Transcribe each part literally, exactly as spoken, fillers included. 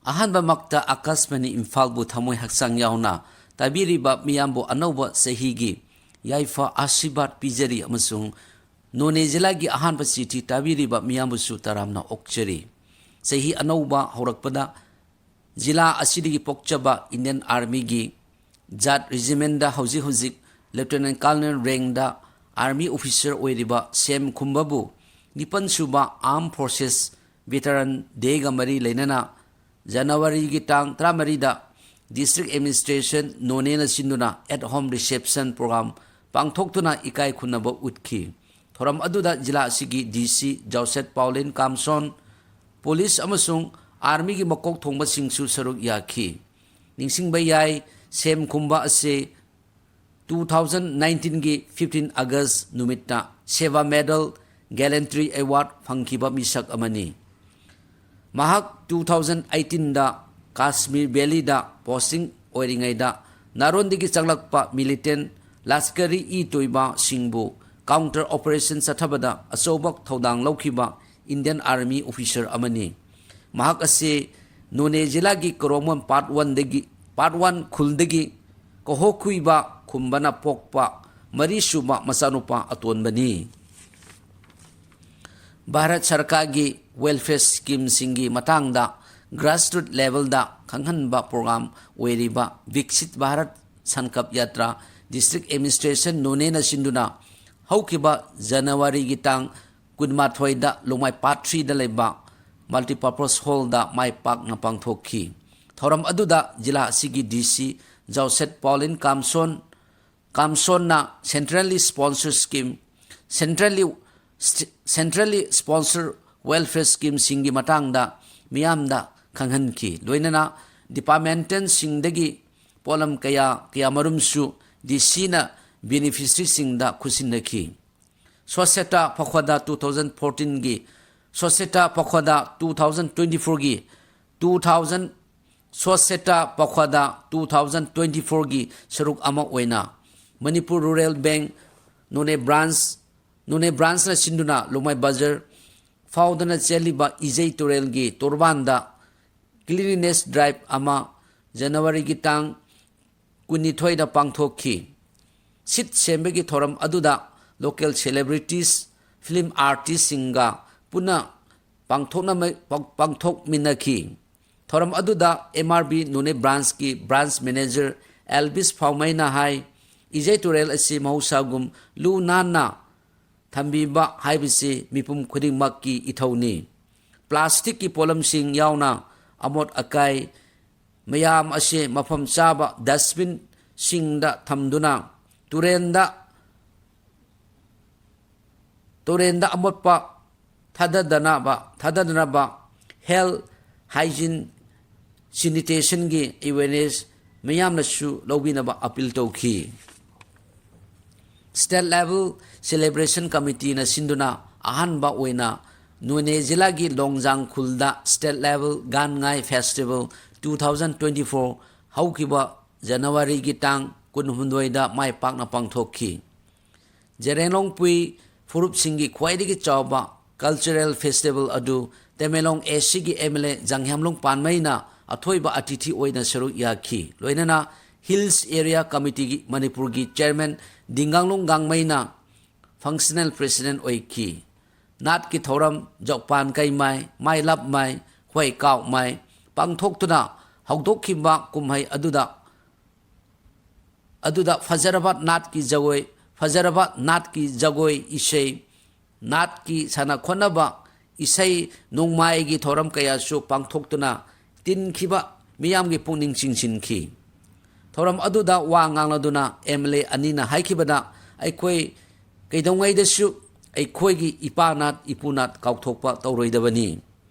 ꯑꯍꯥꯟꯕꯃꯛꯇ ꯑꯀꯥꯁꯕꯥꯅꯤ ꯏꯝꯐꯥꯜꯕꯨ ꯊꯃꯣꯏ ꯍꯛꯆꯥꯡ ꯌꯥꯎꯅ ꯇꯥꯕꯤꯔꯤꯕ ꯃꯤꯌꯥꯝꯕꯨ ꯑꯅꯧꯕ ꯆꯍꯤꯒꯤ ꯌꯥꯏꯐ ꯑꯥꯁꯤꯔꯕꯥꯗ ꯄꯤꯖꯔꯤ ꯑꯃꯁꯨꯡ ꯅꯣꯅꯦ ꯖꯤꯂꯥꯒꯤ ꯑꯍꯥꯟꯕ ꯆꯤꯊꯤ ꯇꯥꯕꯤꯔꯤꯕ ꯃꯤꯌꯥꯝꯕꯨꯁꯨ ꯇꯔꯥꯝꯅ ꯑꯣꯛꯆꯔꯤ꯫ ꯆꯍꯤ ꯑꯅꯧꯕ ꯍꯧꯔꯛꯄꯗ ꯖꯤꯂꯥ ꯑꯁꯤꯗꯒꯤ ꯄꯣꯛꯆꯕ ꯏꯟꯗꯤꯌꯟ ꯑꯥꯔꯃꯤꯒꯤ ꯖꯥꯠ ꯔꯦꯖꯤꯃꯦꯟꯗ ꯍꯧꯖꯤꯛ ꯍꯧꯖꯤꯛ ꯂꯦꯐꯇꯤꯅꯦꯟ ꯀꯔꯅꯦꯜ ꯔꯦꯡꯗ ꯑꯥꯔꯃꯤ ꯑꯣꯐꯤꯁꯔ ꯑꯣꯏꯔꯤꯕ ꯁꯦꯝ ꯈꯨꯝꯕꯕꯨ ꯅꯤꯄꯟ ꯁꯨꯕ ꯑꯥꯔꯝ ꯐꯣꯔꯁꯦꯁ ꯚꯦꯇꯔꯟ ꯗꯦꯒ ꯃꯔꯤ ꯂꯩꯅꯅ ꯖꯅꯋꯥꯔꯤꯒꯤ ꯇꯥꯡ ꯇꯔꯥꯃꯔꯤꯗ ꯗꯤꯁꯇ꯭ꯔꯤꯛ ꯑꯦꯗꯃꯤꯅꯤꯁꯇ꯭ꯔꯦꯁꯟ ꯅꯣꯅꯦꯅ ꯁꯤꯟꯗꯨꯅ ꯑꯦꯠ ꯍꯣꯝ ꯔꯤꯁꯦꯞꯁꯟ ꯄ꯭ꯔꯣꯒ꯭ꯔꯥꯝ ꯄꯥꯡꯊꯣꯛꯇꯨꯅ ꯏꯀꯥꯏ ꯈꯨꯝꯅꯕ ꯎꯠꯈꯤ꯫ ꯊꯧꯔꯝ ꯑꯗꯨꯗ ꯖꯤꯂꯥ ꯑꯁꯤꯒꯤ ꯗꯤ ꯁꯤ ꯖꯥꯎꯁꯦꯠ ꯄꯥꯎꯂꯤꯟ ꯀꯥꯝꯁꯣꯟ, ꯄꯨꯂꯤꯁ ꯑꯃꯁꯨꯡ ꯑꯥꯔꯃꯤꯒꯤ ꯃꯀꯣꯛ ꯊꯣꯡꯕꯁꯤꯡꯁꯨ ꯁꯔꯨꯛ ꯌꯥꯈꯤ꯫ ꯅꯤꯡꯁꯤꯡꯕ ꯌꯥꯏ, ꯁꯦꯝ ꯈꯨꯝꯕ ꯑꯁꯤ ꯇꯨ ꯊꯥꯎꯖꯟ ꯅꯥꯏꯟꯇꯤꯟꯒꯤ ꯐꯤꯐꯇꯤꯟ ꯑꯥꯒꯁ ꯅꯨꯃꯤꯠꯇ ꯁꯦꯕꯥ ꯃꯦꯗꯜ, ꯒꯦꯂꯦꯟꯇ꯭ꯔꯤ ꯑꯦꯋꯥꯔꯗ ꯐꯪꯈꯤꯕ ꯃꯤꯁꯛ ꯑꯃꯅꯤ꯫ ꯃꯍꯥꯛ ꯇꯨ ꯊꯥꯎꯖꯟ ꯑꯩꯠꯇꯤꯟꯗ ꯀꯥꯁꯃꯤꯔ ꯚꯦꯂꯤꯗ ꯄꯣꯁꯇꯤꯡ ꯑꯣꯏꯔꯤꯉꯩꯗ ꯅꯥꯔꯣꯟꯗꯒꯤ ꯆꯪꯂꯛꯄ ꯃꯤꯂꯤꯇꯦꯟ ꯂꯁꯀꯔꯤ ꯏ ꯇꯣꯏꯕꯥꯁꯤꯡꯕꯨ ꯀꯥꯎꯟꯇꯔ ꯑꯣꯄꯔꯦꯁꯟ ꯆꯠꯊꯕꯗ ꯑꯆꯧꯕ ꯊꯧꯗꯥꯡ ꯂꯧꯈꯤꯕ ꯏꯟꯗꯤꯌꯟ ꯑꯥꯔꯃꯤ ꯑꯣꯐꯤꯁꯔ ꯑꯃꯅꯤ꯫ ꯃꯍꯥꯛ ꯑꯁꯤ ꯅꯣꯅꯦ ꯖꯤꯂꯥꯒꯤ ꯀꯣꯔꯣꯃꯣꯟ ꯄꯥꯔꯠ ꯋꯥꯟꯗꯒꯤ, ꯄꯥꯔꯠ ꯋꯥꯟ ꯈꯨꯜꯗꯒꯤ ꯀꯍꯣꯈꯨꯏꯕ ꯈꯨꯝꯕꯅ ꯄꯣꯛꯄ ꯃꯔꯤꯁꯨꯕ ꯃꯆꯥꯅꯨꯄꯥ ꯑꯇꯣꯟꯕꯅꯤ꯫ ꯚꯥꯔꯠ ꯁꯔꯀꯥꯔꯒꯤ ꯋꯦꯜꯐꯤꯌꯔ ꯁ꯭ꯀꯤꯝꯁꯤꯡꯒꯤ ꯃꯇꯥꯡꯗ ꯒ꯭ꯔꯥꯁꯔꯨꯠ ꯂꯦꯚꯦꯜꯗ ꯈꯪꯍꯟꯕ ꯄ꯭ꯔꯣꯒ꯭ꯔꯥꯝ ꯑꯣꯏꯔꯤꯕ ꯚꯤꯛꯁꯤꯠ ꯚꯥꯔꯠ ꯁꯟꯀꯜꯞ ꯌꯥꯇ꯭ꯔꯥ ꯗꯤꯁꯇ꯭ꯔꯤꯛ ꯑꯦꯗꯃꯤꯅꯤꯁꯇ꯭ꯔꯦꯁꯟ ꯅꯣꯅꯦꯅ ꯁꯤꯟꯗꯨꯅ ꯍꯧꯈꯤꯕ ꯖꯅꯋꯥꯔꯤꯒꯤ ꯇꯥꯡ ꯀꯨꯟꯃꯥꯊꯣꯏꯗ ꯂꯨꯃꯥꯏ ꯄꯥꯔꯠ ꯊ꯭ꯔꯤꯗ ꯂꯩꯕ ꯃꯜꯇꯤꯄꯔꯄꯁ ꯍꯣꯜꯗ ꯃꯥꯏ ꯄꯥꯛꯅ ꯄꯥꯡꯊꯣꯛꯈꯤ꯫ ꯊꯧꯔꯝ ꯑꯗꯨꯗ ꯖꯤꯂꯥ ꯑꯁꯤꯒꯤ ꯗꯤ ꯁꯤ ꯖꯥꯎꯁꯦꯠ ꯄꯥꯎꯂꯤꯟ ꯀꯥꯝꯁꯣꯟ, ꯀꯥꯝꯁꯣꯟꯅ ꯁꯦꯟꯇ꯭ꯔꯦꯜꯂꯤ ꯁ꯭ꯄꯣꯟꯁꯔ ꯁ꯭ꯀꯤꯝ, ꯁꯦꯟꯇ꯭ꯔꯦꯜꯂꯤ, ꯁꯦꯟꯇ꯭ꯔꯦꯜꯂꯤ ꯁ꯭ꯄꯣꯟꯁꯔ ꯋꯦꯜꯐꯤꯌꯔ ꯁ꯭ꯀꯤꯝꯁꯤꯡꯒꯤ ꯃꯇꯥꯡꯗ ꯃꯤꯌꯥꯝꯗ ꯈꯪꯍꯟꯈꯤ꯫ ꯂꯣꯏꯅꯅ ꯗꯤꯄꯥꯔꯠꯃꯦꯟꯇꯦꯜꯁꯤꯡꯗꯒꯤ ꯄꯣꯠꯂꯝ ꯀꯌꯥ ꯀꯌꯥꯃꯔꯨꯝꯁꯨ ꯗꯤ ꯁꯤꯅ ꯕꯦꯅꯤꯐꯤꯁꯔꯤꯁꯤꯡꯗ ꯈꯨꯠꯁꯤꯟꯅꯈꯤ꯫ ꯁ꯭ꯋꯁ꯭ꯊꯇꯥ ꯄꯈ꯭ꯋꯥꯗꯥ ꯇꯨ ꯊꯥꯎꯖꯟ ꯐꯣꯔꯇꯤꯟꯒꯤ, Swachhta Pakhwada two thousand twenty ꯐꯣꯔꯒꯤ, two thousand, Swachhta Pakhwada two thousand twenty ꯐꯣꯔꯒꯤ ꯁꯔꯨꯛ ꯑꯃ ꯑꯣꯏꯅ Manipur rural bank Noney branch, Noney ꯕ꯭ꯔꯥꯟꯁꯅ ꯁꯤꯟꯗꯨꯅ ꯂꯨꯃꯥꯏ ꯕꯖꯥꯔ ꯐꯥꯎꯗꯨꯅ ꯆꯦꯜꯂꯤꯕ ꯏꯖꯩ ꯇꯨꯔꯦꯜꯒꯤ ꯇꯣꯔꯕꯥꯟꯗ Cleanliness Drive ꯑꯃ January ꯒꯤ ꯇꯥꯡ ꯀꯨꯟꯅꯤꯊꯣꯏꯗ ꯄꯥꯡꯊꯣꯛꯈꯤ꯫ ꯁꯤꯠ ꯁꯦꯝꯕꯒꯤ ꯊꯧꯔꯝ ꯑꯗꯨꯗ local celebrities, film artist ꯁꯤꯡꯒ ꯄꯨꯟꯅ ꯄꯥꯡꯊꯣꯛꯅ-, ꯄꯥꯡꯊꯣꯛꯃꯤꯟꯅꯈꯤ꯫ ꯊꯧꯔꯝ ꯑꯗꯨꯗ M R B ꯅꯣꯅꯦ branch ꯀꯤ branch manager ꯑꯦꯜꯕꯤꯁ ꯐꯥꯎꯃꯩꯅ ꯍꯥꯏ, ꯏꯖꯩ ꯇꯨꯔꯦꯜ ꯑꯁꯤ ꯃꯍꯧꯁꯥꯒꯨꯝ ꯂꯨ ꯅꯥꯟꯅ ꯊꯝꯕꯤꯕ ꯍꯥꯏꯕꯁꯤ ꯃꯤꯄꯨꯝ ꯈꯨꯗꯤꯡꯃꯛꯀꯤ ꯏꯊꯧꯅꯤ꯫ Plastic ꯀꯤ ꯄꯣꯠꯂꯝꯁꯤꯡ ꯌꯥꯎꯅ ꯑꯃꯣꯠ ꯑꯀꯥꯏ ꯃꯌꯥꯝ ꯑꯁꯤ ꯃꯐꯝ ꯆꯥꯕ dustbin ꯁꯤꯡꯗ ꯊꯝꯗꯨꯅ ꯇꯨꯔꯦꯟꯗ, ꯇꯨꯔꯦꯟꯗ ꯑꯃꯣꯠꯄ ꯊꯥꯗꯗꯅꯕ, ꯊꯥꯗꯗꯅꯕ health, hygiene, sanitation ꯒꯤ awareness ꯃꯌꯥꯝꯅꯁꯨ ꯂꯧꯕꯤꯅꯕ appeal ꯇꯧꯈꯤ꯫ State Level Celebration Committee ꯅ ꯁꯤꯟꯗꯨꯅ ꯑꯍꯥꯟꯕ ꯑꯣꯏꯅ ꯅꯣꯅꯦ ꯖꯤꯂꯥꯒꯤ ꯂꯣꯡꯖꯥꯡ ꯈꯨꯜꯗ State Level ꯒꯥꯟꯉꯥꯏ Festival two thousand twenty-four ꯍꯧꯈꯤꯕ January ꯒꯤ ꯇꯥꯡ ꯀꯨꯟꯍꯨꯝꯗꯣꯏꯗ ꯃꯥꯏ ꯄꯥꯛꯅ ꯄꯥꯡꯊꯣꯛꯈꯤ꯫ ꯖꯦꯔꯦꯡꯂꯣꯡ ꯄꯨꯏ ꯐꯨꯔꯨꯞꯁꯤꯡꯒꯤ ꯈ꯭ꯋꯥꯏꯗꯒꯤ ꯆꯥꯎꯕ cultural festival ꯑꯗꯨ ꯇꯃꯦꯡꯂꯣꯡ A C ꯒꯤ M L A ꯖꯪꯍꯦꯝꯂꯨꯡ ꯄꯥꯟꯃꯩꯅ ꯑꯊꯣꯏꯕ ꯑꯇꯤꯊꯤ ꯑꯣꯏꯅ ꯁꯔꯨꯛ ꯌꯥꯈꯤ꯫ ꯂꯣꯏꯅꯅ Hills Area Committee ꯒꯤ ꯃꯅꯤꯄꯨꯔꯒꯤ chairman ꯗꯤꯡꯒꯥꯡꯂꯨꯡ ꯒꯥꯡꯃꯩꯅ functional president ꯑꯣꯏꯈꯤ꯫ ꯅꯥꯠꯀꯤ ꯊꯧꯔꯝ ꯖꯣꯛꯄꯥꯟ ꯀꯩꯃꯥꯏ, ꯃꯥꯏ ꯂꯥꯞꯃꯥꯏ, ꯍꯣꯏ ꯀꯥꯎꯃꯥꯏ ꯄꯥꯡꯊꯣꯛꯇꯨꯅ ꯍꯧꯗꯣꯛꯈꯤꯕ ꯀꯨꯝꯍꯩ ꯑꯗꯨꯗ, ꯑꯗꯨꯗ ꯐꯖꯔꯕ ꯅꯥꯠꯀꯤ ꯖꯒꯣꯏ, ꯐꯖꯔꯕ ꯅꯥꯠꯀꯤ ꯖꯒꯣꯏ ꯏꯁꯩ, ꯅꯥꯠꯀꯤ ꯁꯥꯟꯅ ꯈꯣꯠꯅꯕ, ꯏꯁꯩ ꯅꯣꯡꯃꯥꯏꯒꯤ ꯊꯧꯔꯝ ꯀꯌꯥꯁꯨ ꯄꯥꯡꯊꯣꯛꯇꯨꯅ ꯇꯤꯟꯈꯤꯕ ꯃꯤꯌꯥꯝꯒꯤ ꯄꯨꯛꯅꯤꯡ ꯆꯤꯡꯁꯤꯟꯈꯤ꯫ ꯊꯧꯔꯝ ꯑꯗꯨꯗ ꯋꯥ ꯉꯥꯡꯂꯗꯨꯅ M L A ꯑꯅꯤꯅ ꯍꯥꯏꯈꯤꯕꯗ, ꯑꯩꯈꯣꯏ ꯀꯩꯗꯧꯉꯩꯗꯁꯨ ꯑꯩꯈꯣꯏꯒꯤ ꯏꯄꯥ ꯅꯥꯠ, ꯏꯄꯨ ꯅꯥꯠ ꯀꯥꯎꯊꯣꯛꯄ ꯇꯧꯔꯣꯏꯗꯕꯅꯤ꯫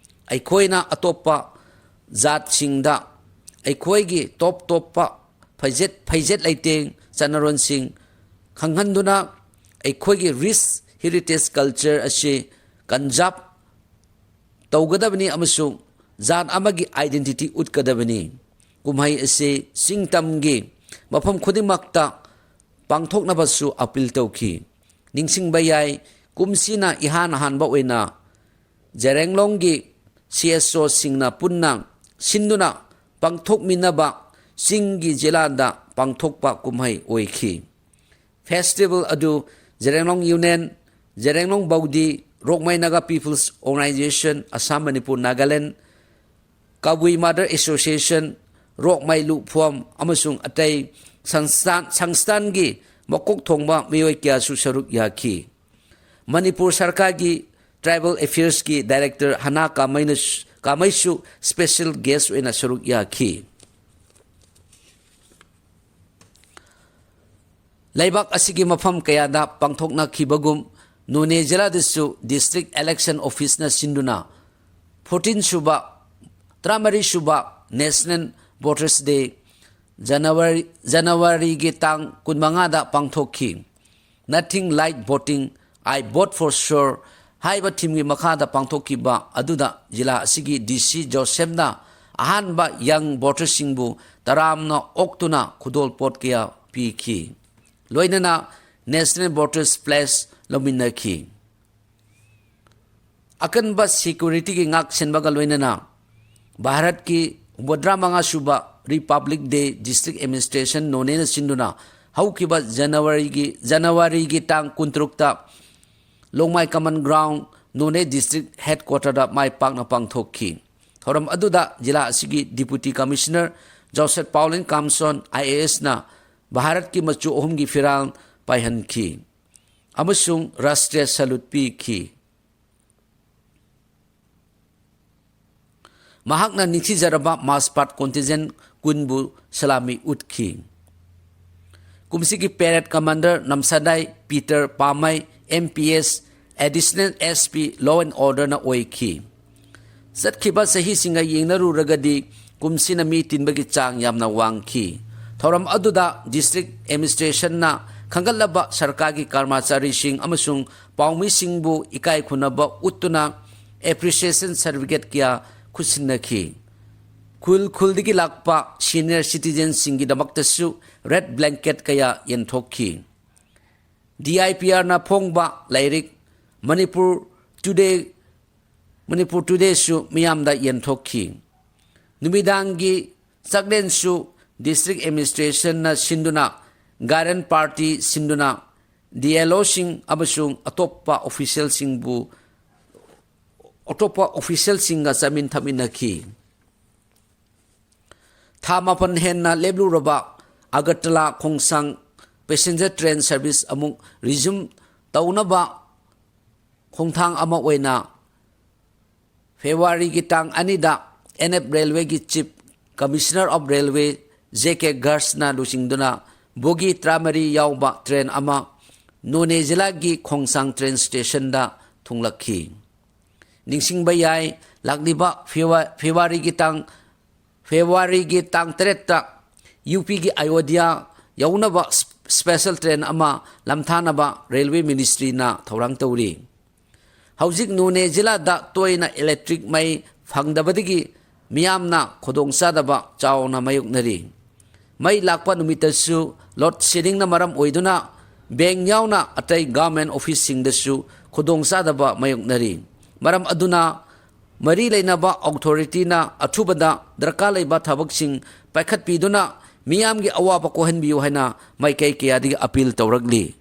ꯑꯩꯈꯣꯏꯅ ꯑꯇꯣꯞꯄ ꯖꯥꯠꯁꯤꯡꯗ ꯑꯩꯈꯣꯏꯒꯤ ꯇꯣꯞ ꯇꯣꯞꯄ ꯐꯩꯖꯦꯠ, ꯐꯩꯖꯦꯠ ꯂꯩꯇꯦꯡ ꯆꯠꯅꯔꯣꯟꯁꯤꯡ ꯈꯪꯍꯟꯗꯨꯅ ꯑꯩꯈꯣꯏꯒꯤ rich heritage culture ꯑꯁꯤ conserve ꯇꯧꯒꯗꯕꯅꯤ ꯑꯃꯁꯨꯡ ꯖꯥꯠ ꯑꯃꯒꯤ identity ꯎꯠꯀꯗꯕꯅꯤ꯫ ꯀꯨꯝꯍꯩ ꯑꯁꯤ ꯆꯤꯡꯇꯝꯒꯤ ꯃꯐꯝ ꯈꯨꯗꯤꯡꯃꯛꯇ ꯄꯥꯡꯊꯣꯛꯅꯕꯁꯨ appeal ꯇꯧꯈꯤ꯫ ꯅꯤꯡꯁꯤꯡꯕ ꯌꯥꯏ, ꯀꯨꯝꯁꯤꯅ ꯏꯍꯥꯟ ꯍꯥꯟꯕ ꯑꯣꯏꯅ ꯖꯦꯔꯦꯡꯂꯣꯡꯒꯤ C S O ꯁꯤꯡꯅ ꯄꯨꯟꯅ ꯁꯤꯟꯗꯨꯅ ꯄꯥꯡꯊꯣꯛꯃꯤꯟꯅꯕ ꯆꯤꯡꯒꯤ ꯖꯤꯂꯥꯗ ꯄꯥꯡꯊꯣꯛꯄ ꯀꯨꯝꯍꯩ ꯑꯣꯏꯈꯤ꯫ Festival ꯑꯗꯨ ꯖꯦꯔꯦꯡꯂꯣꯡ Union, ꯖꯦꯔꯦꯡꯂꯣꯡ ꯕꯧꯗꯤ, ꯔꯣꯛꯃꯩ Naga People's Organisation, Assam, Manipur, Nagaland, Kabui Mother Association, ꯔꯣꯛꯃꯩ ꯂꯨꯞ ꯐꯣꯔꯝ ꯑꯃꯁꯨꯡ ꯑꯇꯩ ꯁꯪꯁꯊꯥꯟ, ꯁꯪꯁꯊꯥꯟꯒꯤ ꯃꯀꯣꯛ ꯊꯣꯡꯕ ꯃꯤꯑꯣꯏ ꯀꯌꯥꯁꯨ ꯁꯔꯨꯛ ꯌꯥꯈꯤ꯫ ꯃꯅꯤꯄꯨꯔ ꯁꯔꯀꯥꯔꯒꯤ Tribal Affairsꯀꯤ Director ꯍꯅꯥ ꯀꯥꯃꯩꯅ, ꯀꯥꯃꯩꯁꯨ special guest ꯑꯣꯏꯅ ꯁꯔꯨꯛ ꯌꯥꯈꯤ꯫ ꯂꯩꯕꯥꯛ ꯑꯁꯤꯒꯤ ꯃꯐꯝ ꯀꯌꯥꯗ ꯄꯥꯡꯊꯣꯛꯅꯈꯤꯕꯒꯨꯝ, ꯅꯣꯅꯦ ꯖꯤꯂꯥꯗꯁꯨ District Election Officeꯅ ꯁꯤꯟꯗꯨꯅ fourteen ꯁꯨꯕ, ꯇꯔꯥꯃꯔꯤ ꯁꯨꯕ National Voters Day, ꯖꯅꯋꯥꯔꯤ, ꯖꯅꯋꯥꯔꯤꯒꯤ ꯇꯥꯡ ꯀꯨꯟꯃꯉꯥꯗ ꯄꯥꯡꯊꯣꯛꯈꯤ꯫ Nothing like voting, I vote for sure ꯍꯥꯏꯕ themeꯒꯤ ꯃꯈꯥꯗ ꯄꯥꯡꯊꯣꯛꯈꯤꯕ ꯑꯗꯨꯗ ꯖꯤꯂꯥ ꯑꯁꯤꯒꯤ DC ꯖꯣꯁꯦꯐꯅ ꯑꯍꯥꯟꯕ young votersꯁꯤꯡꯕꯨ ꯇꯔꯥꯝꯅ ꯑꯣꯛꯇꯨꯅ ꯈꯨꯗꯣꯜꯄꯣꯠ ꯀꯌꯥ ꯄꯤꯈꯤ꯫ ꯂꯣꯏꯅꯅ National Voters Pledge ꯂꯧꯃꯤꯟꯅꯈꯤ꯫ ꯑꯀꯟꯕ securityꯒꯤ ꯉꯥꯛ ꯁꯦꯟꯕꯒ ꯂꯣꯏꯅꯅ ꯚꯥꯔꯠꯀꯤ ꯍꯨꯝꯐꯨꯇꯔꯥ ꯃꯉꯥ ꯁꯨꯕ Republic Day District Administration ꯅꯣꯅꯦꯅ ꯁꯤꯟꯗꯨꯅ ꯍꯧꯈꯤꯕ ꯖꯅꯋꯥꯔꯤꯒꯤ, ꯖꯅꯋꯥꯔꯤꯒꯤ ꯇꯥꯡ ꯀꯨꯟꯇꯔꯨꯛꯇ ꯂꯣꯡꯃꯥꯏ Common Ground, ꯅꯣꯅꯦ District Headquarterꯗ ꯃꯥꯏ ꯄꯥꯛꯅ ꯄꯥꯡꯊꯣꯛꯈꯤ꯫ ꯊꯧꯔꯝ ꯑꯗꯨꯗ ꯖꯤꯂꯥ ꯑꯁꯤꯒꯤ Deputy Commissioner ꯖꯣꯁꯦꯐ ꯄꯥꯎꯂꯤꯟ ꯀꯥꯝꯁꯣꯟ IASꯅ ꯚꯥꯔꯠꯀꯤ ꯃꯆꯨ ꯑꯍꯨꯝꯒꯤ ꯐꯤꯔꯥꯜ ꯄꯥꯏꯍꯟꯈꯤ ꯑꯃꯁꯨꯡ ꯔꯥꯁꯇ꯭ꯔꯤꯌ salute ꯄꯤꯈꯤ꯫ ꯃꯍꯥꯛꯅ ꯅꯤꯡꯊꯤꯖꯔꯕ March past contingent ꯀꯨꯟꯕꯨ ꯁꯂꯥꯃꯤ ꯎꯠꯈꯤ꯫ ꯀꯨꯝꯁꯤꯒꯤ parade commander ꯅꯝꯁꯥꯗꯥꯏ Peter Pamei, MPS, Additional SP, Law and Orderꯅ ꯑꯣꯏꯈꯤ꯫ ꯆꯠꯈꯤꯕ ꯆꯍꯤꯁꯤꯡꯒ ꯌꯦꯡꯅꯔꯨꯔꯒꯗꯤ ꯀꯨꯝꯁꯤꯅ ꯃꯤ ꯇꯤꯟꯕꯒꯤ ꯆꯥꯡ ꯌꯥꯝꯅ ꯋꯥꯡꯈꯤ꯫ ꯊꯧꯔꯝ ꯑꯗꯨꯗ District Administrationꯅ ꯈꯟꯒꯠꯂꯕ ꯁꯔꯀꯥꯔꯒꯤ ꯀꯔꯃꯆꯥꯔꯤꯁꯤꯡ ꯑꯃꯁꯨꯡ ꯄꯥꯎꯃꯤꯁꯤꯡꯕꯨ ꯏꯀꯥꯏ ꯈꯨꯝꯅꯕ ꯎꯠꯇꯨꯅ appreciation certificate ꯀꯌꯥ ꯈꯨꯠꯁꯤꯟꯅꯈꯤ꯫ ꯈꯨꯜ ꯈꯨꯜꯗꯒꯤ ꯂꯥꯛꯄ senior citizenꯁꯤꯡꯒꯤꯗꯃꯛꯇꯁꯨ red blanket ꯀꯌꯥ ꯌꯦꯟꯊꯣꯛꯈꯤ꯫ DIPRꯅ ꯐꯣꯡꯕ ꯂꯥꯏꯔꯤꯛ Manipur Today, Manipur Todayꯁꯨ ꯃꯤꯌꯥꯝꯗ ꯌꯦꯟꯊꯣꯛꯈꯤ꯫ ꯅꯨꯃꯤꯗꯥꯡꯒꯤ ꯆꯥꯛꯂꯦꯟꯁꯨ district administrationꯅ ꯁꯤꯟꯗꯨꯅ, garden party ꯁꯤꯟꯗꯨꯅ, D L Oꯁꯤꯡ ꯑꯃꯁꯨꯡ ꯑꯇꯣꯞꯄ officialꯁꯤꯡꯕꯨ, ꯑꯇꯣꯞꯄ officialꯁꯤꯡꯒ ꯆꯥꯃꯤꯟ ꯊꯛꯃꯤꯟꯅꯈꯤ꯫ ꯊꯥ ꯃꯥꯄꯟ ꯍꯦꯟꯅ ꯂꯦꯞꯂꯨꯔꯕ ꯑꯒꯔꯇꯂꯥ ꯈꯣꯡꯁꯥꯡ passenger train service ꯑꯃꯨꯛ resume ꯇꯧꯅꯕ ꯈꯣꯡꯊꯥꯡ ꯑꯃ ꯑꯣꯏꯅ Februaryꯒꯤ ꯇꯥꯡ ꯑꯅꯤꯗ N F Railwayꯒꯤ Chief Commissioner of Railway J K Gargna ꯂꯨꯆꯤꯡꯗꯨꯅ bogie ꯇꯔꯥꯃꯔꯤ ꯌꯥꯎꯕ train ꯑꯃ ꯅꯣꯅꯦ ꯖꯤꯂꯥꯒꯤ ꯈꯣꯡꯁꯥꯡ train stationꯗ ꯊꯨꯡꯂꯛꯈꯤ꯫ ꯅꯤꯡꯁꯤꯡꯕ ꯌꯥꯏ, ꯂꯥꯛꯂꯤꯕ Februaryꯒꯤ ꯇꯥꯡ, Februaryꯒꯤ ꯇꯥꯡ ꯇꯔꯦꯠꯇ UPꯒꯤ ꯑꯌꯣꯙ꯭ꯌꯥ ꯌꯧꯅꯕ special train ꯑꯃ ꯂꯝꯊꯥꯅꯕ Railway Ministryꯅ ꯊꯧꯔꯥꯡ ꯇꯧꯔꯤ꯫ ꯍꯧꯖꯤꯛ ꯅꯣꯅꯦ ꯖꯤꯂꯥꯗ ꯇꯣꯏꯅ electric ꯃꯩ ꯐꯪꯗꯕꯗꯒꯤ ꯃꯤꯌꯥꯝꯅ ꯈꯨꯗꯣꯡꯆꯥꯗꯕ ꯆꯥꯎꯅ ꯃꯥꯌꯣꯛꯅꯔꯤ꯫ ꯃꯩ ꯂꯥꯛꯄ ꯅꯨꯃꯤꯠꯇꯁꯨ load sheddingꯅ ꯃꯔꯝ ꯑꯣꯏꯗꯨꯅ bank ꯌꯥꯎꯅ ꯑꯇꯩ government officeꯁꯤꯡꯗꯁꯨ ꯈꯨꯗꯣꯡꯆꯥꯗꯕ ꯃꯥꯌꯣꯛꯅꯔꯤ꯫ ꯃꯔꯝ ꯑꯗꯨꯅ ꯃꯔꯤ ꯂꯩꯅꯕ authorityꯅ ꯑꯊꯨꯕꯗ ꯗꯔꯀꯥꯔ ꯂꯩꯕ ꯊꯕꯛꯁꯤꯡ ꯄꯥꯏꯈꯠꯄꯤꯗꯨꯅ ꯃꯤꯌꯥꯝꯒꯤ ꯑꯋꯥꯕ ꯀꯣꯛꯍꯟꯕꯤꯌꯨ ꯍꯥꯏꯅ ꯃꯥꯏꯀꯩ ꯀꯌꯥꯗꯒꯤ appeal ꯇꯧꯔꯛꯂꯤ꯫